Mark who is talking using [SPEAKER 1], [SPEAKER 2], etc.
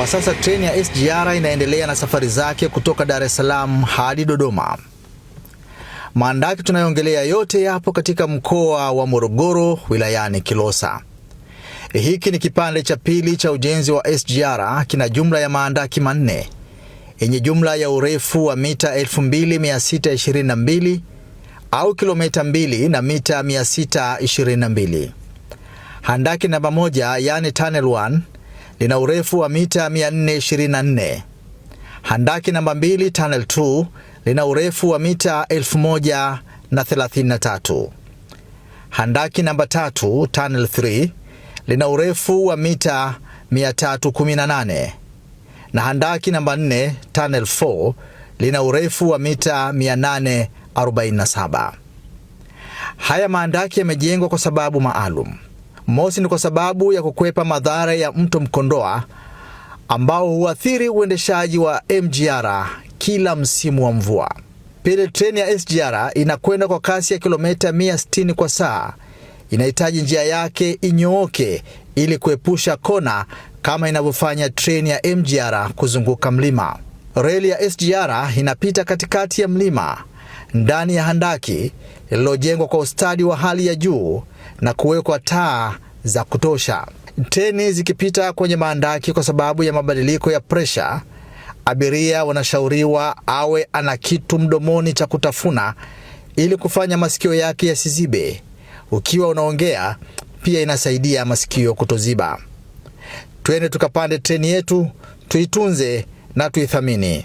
[SPEAKER 1] Kwa sasa treni ya SGR inaendelea na safari zake kutoka Dar es Salaam hadi Dodoma. Mahandaki tunayoongelea yote yapo katika mkoa wa Morogoro wilayani Kilosa. Hiki ni kipande cha pili cha ujenzi wa SGR, kina jumla ya mahandaki 4 yenye jumla ya urefu wa mita 2622 au kilomita 2 na mita 622. Handaki namba 1, yani tunnel 1, lina urefu wa mita 424. Handaki namba 2, tunnel 2, lina urefu wa mita 1033. Handaki namba 3, tunnel 3, lina urefu wa mita 318 na handaki namba 4, tunnel 4, lina urefu wa mita 847. Haya mahandaki yamejengwa kwa sababu maalum. Mosi ni kwa sababu ya kukwepa madhara ya mto Mkondoa ambao huathiri uendeshaji wa MGR kila msimu wa mvua. Pili, treni ya SGR inakwenda kwa kasi ya kilomita 160 kwa saa. Inahitaji njia yake inyooke ili kuepusha kona kama inavyofanya treni ya MGR kuzunguka mlima. Reli ya SGR inapita katikati ya mlima ndani ya handaki lililojengwa kwa ustadi wa hali ya juu na kuwekwa taa za kutosha. Treni zikipita kwenye mahandaki kwa sababu ya mabadiliko ya presha, abiria wanashauriwa awe ana kitu mdomoni cha kutafuna ili kufanya masikio yake yasizibe. Ukiwa unaongea pia inasaidia masikio kutoziba. Twende tukapande treni yetu, tuitunze na tuithamini.